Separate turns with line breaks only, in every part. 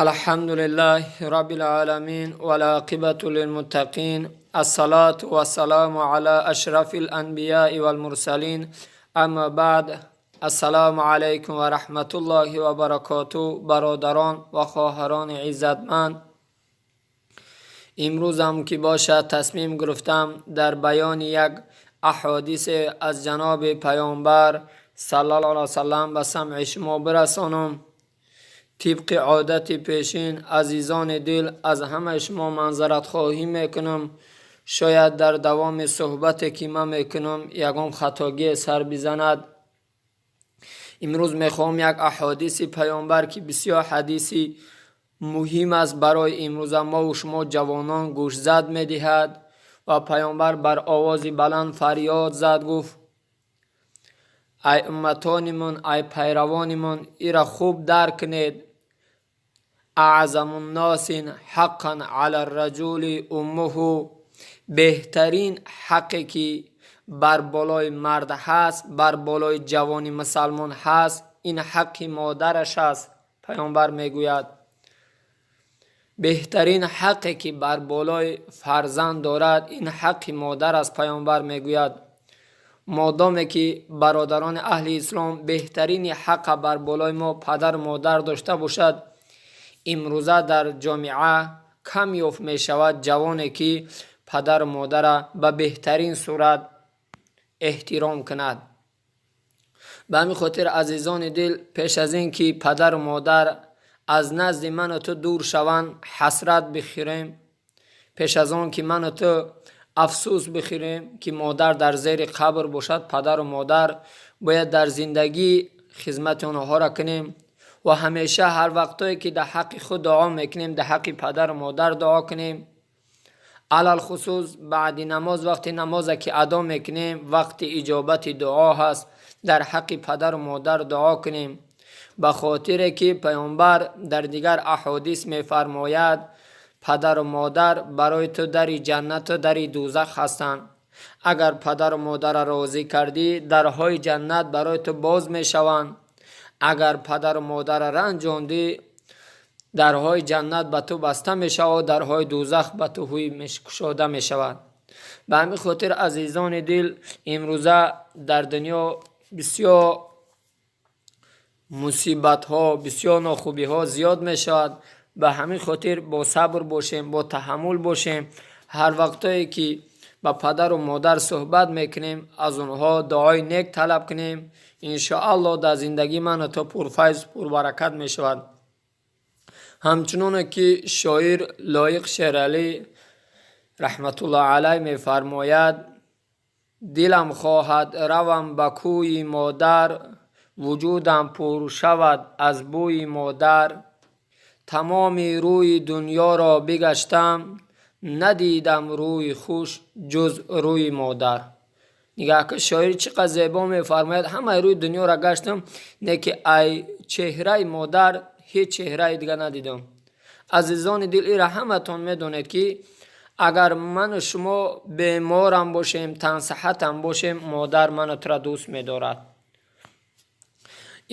الحمد لله رب العالمين والعاقبة للمتقين، الصلاة والسلام على أشرف الأنبياء والمرسلين، أما بعد. السلام عليكم ورحمة الله وبركاته. Бародарон ва хоҳарони иззатманд, имрӯзам ки бошад, тасмим гирифтам дар баёни як аҳодисе аз ҷаноби Паёмбар саллаллоҳу алайҳи васаллам ба самъи шумо бирасонам. Тибқи одати пешин, азизони дил, аз ҳамаи шумо маъзаратхоҳӣ мекунам. Шояд дар давоми суҳбате, ки ман мекунам, ягон хатогие сар бизанад. Имрӯз мехоҳам як аҳодиси Паёмбар, ки бисёр ҳадиси муҳим аст барои имрӯза мову шумо ҷавонон, гӯшзад медиҳад. Ва Паёмбар бар овози баланд фарёд зад, гуфт: «Ай умматонимон, ай пайравонимон, ира хуб дарк кунед. أعظم الناس حقا على الرجل أمه». Беҳтарин ҳаққе, ки бар болои мард ҳаст, бар болои ҷавони мусалмон ҳаст, ин ҳаққи модараш аст. Паёмбар мегӯяд: беҳтарин ҳаққе, ки бар болои фарзанд дорад, ин ҳаққи модар аст. Паёмбар мегӯяд: модоме ки, бародарони аҳли ислом, беҳтарини ҳаққа бар болои мо падару модар дошта бошад, имрӯза дар ҷомеа кам ёфт мешавад ҷавоне, ки падару модара ба беҳтарин сурат эҳтиром кунад. Ба ҳамин хотир, азизони дил, пеш аз ин ки падару модар аз назди ману ту дур шаванд, ҳасрат бихӯрем, пеш аз он ки ману ту афсӯс бихӯрем, ки модар дар зери қабр бошад, падару модар бояд дар зиндагӣ хизмати онҳоро кунем ва ҳамеша ҳар вақтое, ки дар ҳаққи худ дуо мекунем, дар ҳаққи падару модар дуо кунем. Алалхусус баъди намоз, вақти намозе ки адо мекунем, вақти иҷобати дуо ҳаст, дар ҳаққи падару модар дуо кунем. Ба хотире ки Паёмбар дар дигар аҳодис мефармояд: падару модар барои ту дари ҷаннату дари дӯзах ҳастанд. Агар падару модарро розӣ кардӣ, дарҳои ҷаннат барои ту боз мешаванд. Агар падару модарро ранҷондӣ, дарҳои ҷаннат ба ту баста мешавад, дарҳои дӯзах ба ту ҳуй кушода мешавад. Ба ҳамин хотир, азизони дил, имрӯза дар дунё бисёр мусибатҳо, бисёр нохубиҳо зиёд мешавад. Ба ҳамин хотир бо сабр бошем, бо таҳаммул бошем. Ҳар вақтое ки ба падару модар суҳбат мекунем, аз онҳо дуои нек талаб кунем. Иншоаллоҳ, дар зиндагии ману ту пурфайз, пурбаракат мешавад. Ҳамчуноне ки шоир Лоиқ Шералӣ раҳматуллоҳ алайҳ мефармояд: «Дилам хоҳад равам ба кӯи модар, вуҷудам пур шавад аз бӯи модар. Тамоми рӯи дунёро бигаштам, надидам рӯи хуш ҷуз рӯи модар». Нигаҳ ки шоир чӣ қадр зебо мефармояд: ҳамаи рӯи дунёро гаштам, не ки ай чеҳраи модар ҳеҷ чеҳраи дига надидам. Азизони дил, ира ҳаматон медонед, ки агар ману шумо беморам бошем, тансиҳатам бошем, модар ману тура дӯст медорад.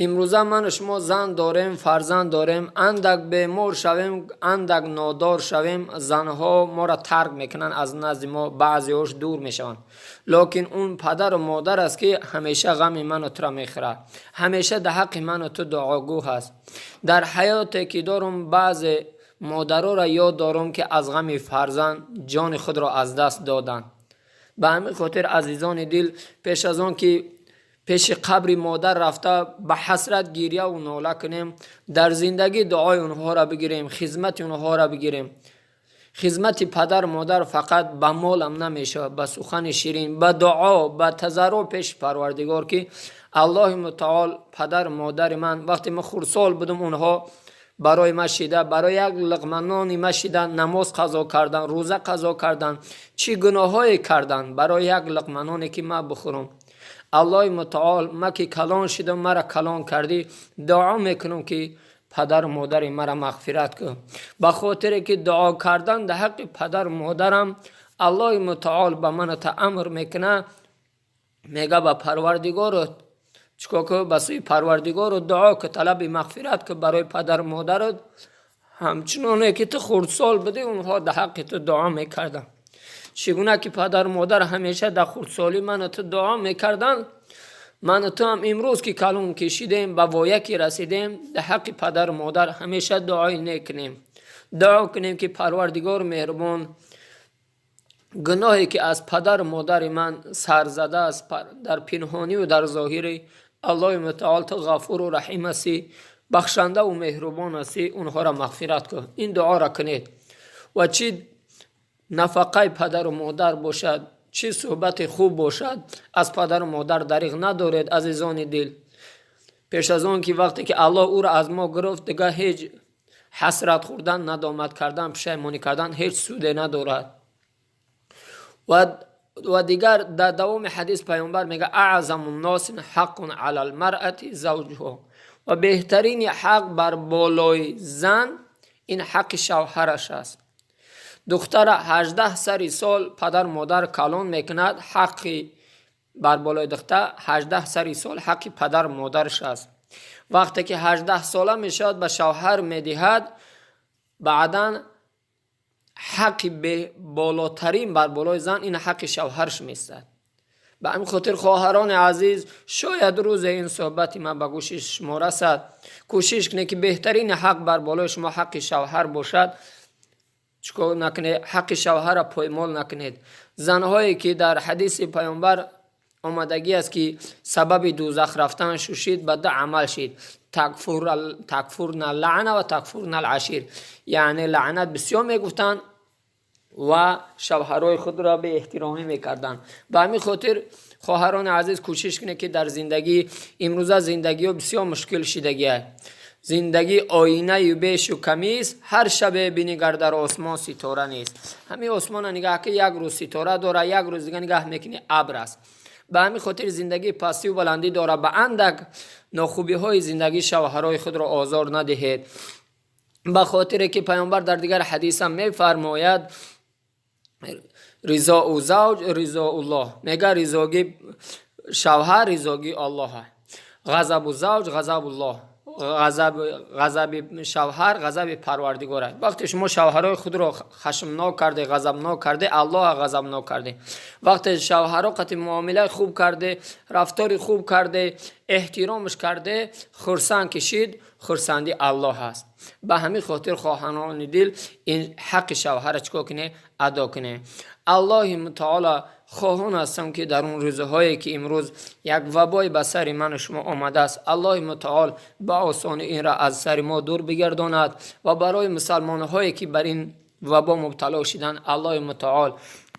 Имрӯза ману шумо зан дорем, фарзанд дорем, андак бемор шавем, андак нодор шавем, занҳо моро тарк мекунанд, аз назди мо баъзеҳош дур мешаванд. Лекин он падару модар аст, ки ҳамеша ғами ману тура мехӯрад, ҳамеша дар ҳаққи ману ту дуогӯ ҳаст. Дар ҳаёте ки дорум, баъзе модароро ёд дорум, ки аз ғами фарзанд ҷони худро аз даст доданд. Ба ҳамин хотир, азизони дил, пеш аз он ки пеши қабри модар рафта ба ҳасрат гирьяву нола кунем, дар зиндагӣ дуои онҳоро бигирем, хизмати онҳоро бигирем. Хизмати падару модар фақат ба молам намешавад, ба сухани ширин, ба дуо, ба тазарруъ пеши Парвардигор, ки Аллоҳи Мутаол, падару модари ман вақте ман хурдсол будам, онҳо барои ма шида, барои як луқма нони ма шида намоз қазо кардан, рӯза қазо кардан, чӣ гуноҳҳое кардан барои як луқма ноне, ки ман бихӯрам. Аллоҳи Мутаол, ма ки калон шидам, мара калон кардӣ, дуо мекунам, ки падару модари мара мағфират кун. Ба хотире ки дуо кардан дар ҳаққи падару модарам Аллоҳи Мутаол ба ману та амр мекунад, мега: ба Парвардигорот чикор ку? Ба сӯи Парвардигору дуо ку, талаби мағфират ку барои падару модарат. Ҳамчуноне ки ту хурдсол будӣ, онҳо дар ҳаққи ту дуо мекарданд. Чӣ гуна ки падару модар ҳамеша дар хурдсолӣ ману ту дуо мекарданд, ману ту ҳам имрӯз ки калон кашидем, ба воя ки расидем, дар ҳаққи падару модар ҳамеша дуои нек кунем. Дуо кунем, ки Парвардигори меҳрубон, гуноҳе ки аз падару модари ман сар задааст дар пинҳонӣ ва дар зоҳирӣ, Аллоҳи мутаол, ту Ғафуру Раҳим ҳастӣ, бахшандаву меҳрубон ҳастӣ, онҳоро мағфират кун. Ин дуоро кунед. Ва чӣ нафақаи падару модар бошад, чӣ суҳбати хуб бошад, аз падару модар дариғ надоред, азизони дил. Пеш аз он ки вақте ки Аллоҳ ӯро аз мо гирифт, дигар ҳеҷ ҳасрат хӯрдан, надомат кардан, пушаймонӣ кардан ҳеҷ суде надорад. Ва дигар дар давоми ҳадис паёмбар мегӯяд: أعظم الناس حقا على المرأة زوجها. Ва беҳтарини ҳақ бар болои зан ин ҳаққи шавҳараш аст. Духтара 18 сари сол падару модар калон мекунад, ҳаққи бар болои духтар 18 сари сол ҳаққи падару модараш аст. Вақте ки 18 сола мешавад, ба шавҳар медиҳад, баъдан ҳаққи болотарин бар болои зан ин ҳаққи шавҳараш меистад. Ба ҳамин хотир, хоҳарони азиз, шояд рӯзе ин суҳбати ман ба гӯши шумо расад, кӯшиш кунед, ки беҳтарини ҳақ бар болои шумо ҳаққи шавҳар бошад. Чикор накунед? Ҳаққи шавҳарро поймол накунед. Занҳое ки дар ҳадиси паёмбар омадагӣ аст, ки сабаби дӯзах рафтан шушид, ба ду амал шид: تكفرن اللعن و تكفرن العشير. Яъне лаънат бисёр мегуфтанд ва шавҳарҳои худро беэҳтиромӣ мекарданд. Ба ҳамин хотир, хоҳарони азиз, кӯшиш кунед, ки дар зиндагӣ, имрӯза зиндагиҳо бисёр мушкил шидагиа. Зиндагӣ оинаю бешу камист, ҳар шабе бинигар, дар осмон ситора нест. Ҳамин осмона нигаҳ ки, як рӯз ситора дора, як рӯз дига нигаҳ мекунӣ, абр аст. Ба ҳамин хотир зиндагӣ пастиву баландӣ дорад. Ба андак нохубиҳои зиндагӣ шавҳарҳои худро озор надиҳед, ба хотире ки паёмбар дар дигар ҳадисам мефармояд: رضاء الزوج رضاء الله. Мега, ризогии шавҳар ризогии Аллоҳ, غضب الزوج غضب الله. Ғазаби шавҳар ғазаби Парвардигор аст. Вақте шумо шавҳарҳои худро хашмнок карде, ғазабнок карде, Аллоҳа ғазабнок карде. Вақте шавҳаро қати муомилаи хуб карде, рафтори хуб карде, эҳтиромаш карде, хурсанд кишид, хурсанди Аллоҳ аст. Ба ҳамин хотир, хоҳарони дил, ин ҳаққи шавҳара чикор кунед? Адо кунед. Аллоҳи мутаоло хоҳон ҳастам, ки дар он рӯзҳое ки имрӯз як вабое ба сари ману шумо омадааст, Аллоҳи мутаол ба осонӣ инро аз сари мо дур бигардонад ва барои мусалмонҳое ки бар ин вабо мубтало шиданд, Аллоҳи мутаол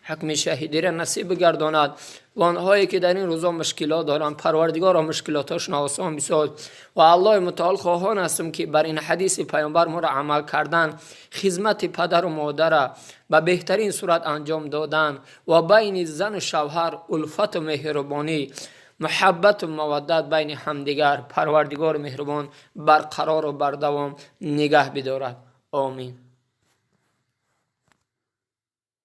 ҳукми шаҳидиро насиб бигардонад ва онҳое ки дар ин рӯзо мушкилот доранд, Парвардигоро, мушкилотҳошон осон бисоз. Ва Аллоҳи мутаол хоҳон ҳастам, ки бар ин ҳадиси паёмбар моро амал кардан, хизмати падару модара ба беҳтарин сурат анҷом додан ва байни зану шавҳар улфату меҳрубонӣ, муҳаббату маваддат байни ҳамдигар Парвардигори меҳрубон барқарору бардавом нигаҳ бидорад. Омин.